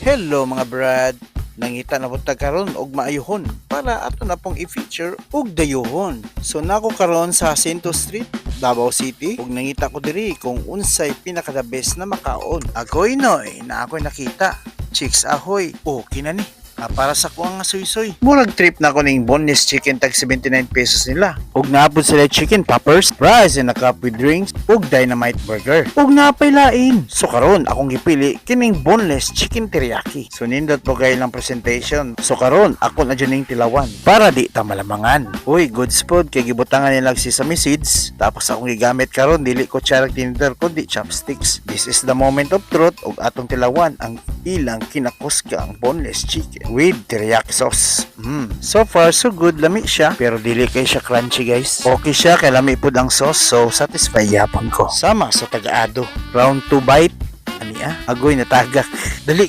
Hello, mga brad! Nangita na pud ta karon og maayuhon para ato na pong i-feature og dayuhon. So nako karon sa Jacinto Street, Davao City, ug nangita ko diri kung unsay pinaka the best na makaon. Agoy noy, na ako'y nakita. Chicks Ahoy, okay na ni. Ah, para sa kuang nga suysoy. Murag trip na ko ning boneless chicken, tag 79 pesos nila. Ug naa pod sila chicken poppers, fries in a cup with drinks, ug dynamite burger. Ug naa pay lain. So karon akong gipili kining boneless chicken teriyaki. So nindot po kay lang presentation. So karon ako na jud ning tilawan para di ta malamangan. Uy, good spot kay gibutangan nila og sesame seeds. Tapos akong gigamit karon, dili kutsara, tinidor, kundi chopsticks. This is the moment of truth ug atong tilawan ang ilang kinakusgang boneless chicken with teriyaki sauce. So far so good, lami siya pero dili kay siya crunchy, guys. Okay siya kay lami pud ang sauce, so satisfy yapon ko. Sama sa tagaado. Round 2 bite. Ani ah, agoy natagak. Dali.